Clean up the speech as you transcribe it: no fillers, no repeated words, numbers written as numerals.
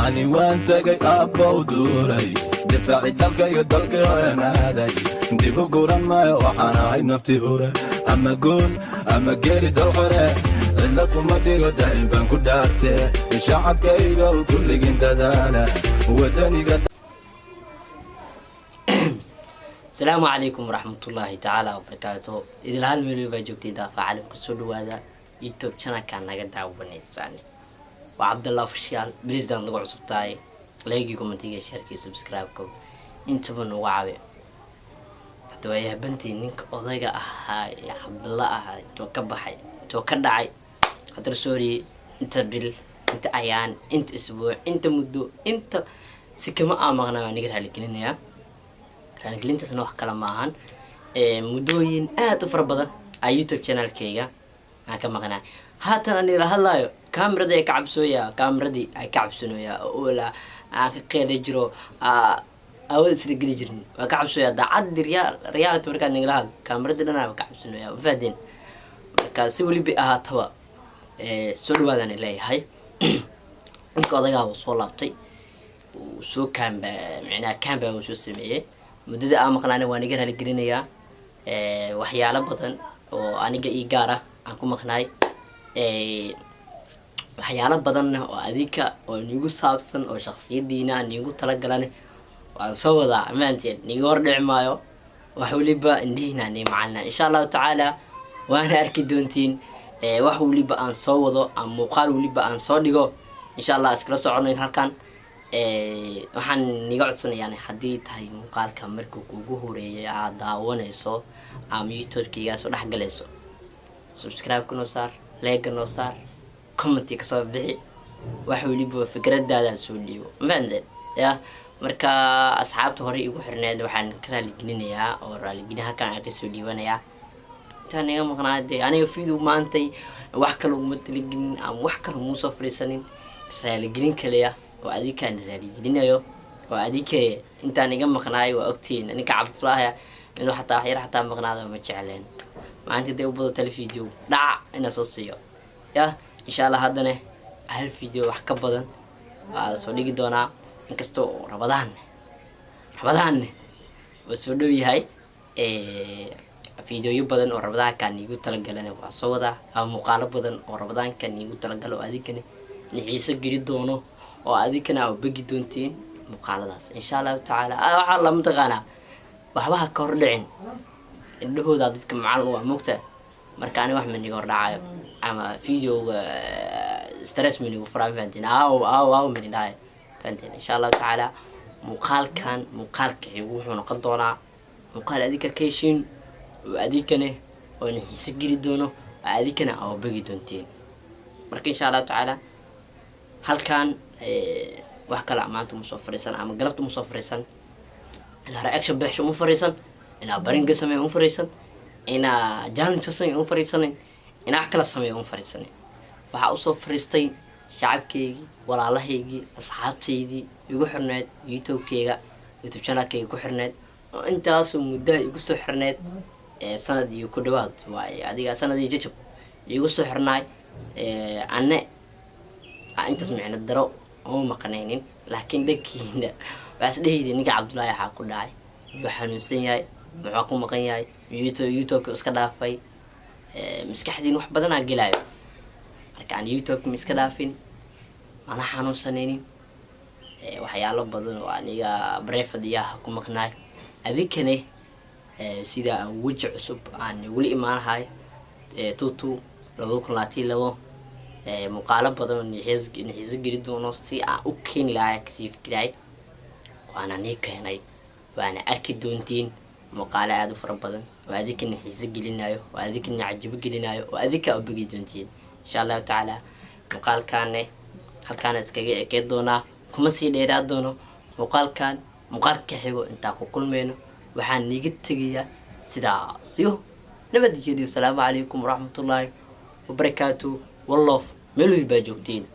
Ani waan tegay, aabbow, duulay difaaci dalka iyo dalkii horanaaday. Dib u guran maayo, waxaan ahay nafti hure, ama guul ama geeri, dal xore cidla kuma dhigo. Daa'im baan ku dhaarte shacabkayga kulligin dadaala wadaniga. Asalaamu calaykum waraxmatullaahi tacaala wabarakaatuhu. Idil hal meel baa joogtay daafa caalamka, soo dhawaada YouTube channelka naga daawanaysaan, waa Cabdallah Official. President lagu cusub tahay, like-gii, commentiga, shareka iyo subscribe-ka intaba nagu caawi. Hadda waa yaabantii ninka odayga ahaa ee Cabdalla ahaa intuu ka baxay, intuu ka dhacay. Haddana sorry, inta bil, inta ayaan, inta isbuuc, inta muddo, inta si kama aamaqnaa, waa niga raaligelinayaa. Raaligelintaasna wax kale ma ahan, muddooyin aada u fara badan aa YouTube channelkayga aan ka maqnaa. Haatan aan ila hadlaayo, kameradii ay ka cabsooyaa, kameradii ay ka cabsanooyaa oo olaa aan ka qeela jiro, aawada isla geli jirin, waa ka cabsooyaa. Daacaddi reality markaan nigala hadlo, kameradii dhan waa ka cabsanooyaa, ma fahdeen? Marka si weliba ahaataba, soo dhawaadaan leeyahay. Ninka odagaa wuu soo laabtay, uu soo kaamba, micnaha kamba uu soo sameeyey. Muddada aan maqnaana waa niga raaligelinayaa. Waxyaalo badan oo aniga ii gaar ah aan ku maqnaay, waxyaalo badanna oo adinka oo niigu saabsan oo shaksiyadiina niigu talagalan waan soo wadaa. Amaanteen niga hor dhici maayo, wax weliba indhihiina nii macalina, insha Allahu tacaala waana arki doontiin. Wax weliba aan soo wado ama muuqaal weliba aan soo dhigo, insha Allah iskala soconayn. Halkan waxaan niga codsanayaan, haddii tahay muuqaalka marka kugu horeeyay aad daawanayso ama YouTube-kaygaa soo dhex galayso, subscribe-ka noo saar, like-ga noo saar, commenti kasoo bixi, wax weliba fikradaada soo dhiibo, mafahanteen ya? Marka asxaabta hore igu xirneed waxaan ka raaligelinayaa oo raaligelin halkan aan kasoo dhiibanayaa intaan iga maqnaa. Dee aniga video maantay wax kale uguma talagelin ama wax kale umuusoo fariisanin, raaligelin kaliya oo adinkaan raaligelinayo oo adinka intaan iga maqnaay. Waa ogtihiin ninka Cabdullaahi inuu xataa wax yar xataa maqnaada ma jecleen. Maalinta dee u badato hal video dhaca inaa soo siiyo ya, insha Allah. Haddana hal video wax ka badan waa la soo dhigi doonaa, inkastoo oo Rabadaanne, Rabadaanne waa soo dhow yahay. Videoyo badan oo Rabadaankan iigu talagalan waa soo wadaa, ama muuqaalo badan oo Rabadaankan iigu talagalo oo adinkana nixiiso geli doono oo adinkana aa begi doontiin muuqaaladaas, insha Allahu tacaala. Waxaa la mataqaanaa, waxba ha ka hor dhicin, indhahooda dadka macalin waa mogta. Marka ani wax maniga hor dhacayo ama videoga stress manigu furaa, mafahanteen? Aaw aaw aaw mani dhahayo, fahanteen? Insha Allahu tacaala muuqaalkan muuqaalka xigu wuxuu noqon doonaa muuqaal adinka ka heshiin oo adinkane oo na xiise geli doono oo adinkana aa begi doontiin. Marka insha Allahu tacaala halkan wax kale maanta uma soo fariisan ama galabta uma soo fariisan inaa reaction bixisho, uma fariisan inaa baringa sameeyo, uma fariisan inaa challenge sameeyo, uma fariisanin inaa wax kala sameeyo, uma fariisanin. Waxaa usoo fariistay shacabkeygii, walaalahaygii, asxaabtaydii igu xirneyd YouTube-keyga, YouTube channelkeyga ku xirneyd oo intaasoo muddaha igu soo xirneyd, sanad iyo ku dhawaad waaye, adiga sanad iyo jajab igu soo xirnaay. Anne intaas micno daro uma maqnaynin, laakiin dhankiina waxaa is dhehayday, ninka Cabdullaahi waxaa ku dhacay? Miyuu xanuunsan yahay? Muxuu ku maqan yahay? Miyuu YouTube-ka iska dhaafay? Maskaxdiin wax badanaa gelaayo. Marka aan YouTube-ka ma iska dhaafin, mana xanuunsanaynin. Waxyaalo badan oo aniga private iyaha ku maqnaay. Adinkane sida aan weji cusub aan igula imaanahay 2022, muuqaalo badan oo nixiiso geli doono si aan u keeni lahaa kasii fikiraay, waana nii keenay, waana arki doontiin muuqaalo aada u fara badan oo adinkana xiiso gelinayo oo adinkana cajabo gelinayo oo adinka u bogi doontiin, insha Allahu tacaala. Muuqaalkaane halkaana iskaga ekey doonaa, kuma sii dheeraa doono. Muuqaalkan muuqaalka xigo intaa ku kulmayno, waxaan niiga tegayaa sidaas iyo nabadgelyo. Asalaamu calaykum waraxmatullaahi wabarakaatu. Wallof meel walbaa joogtiin.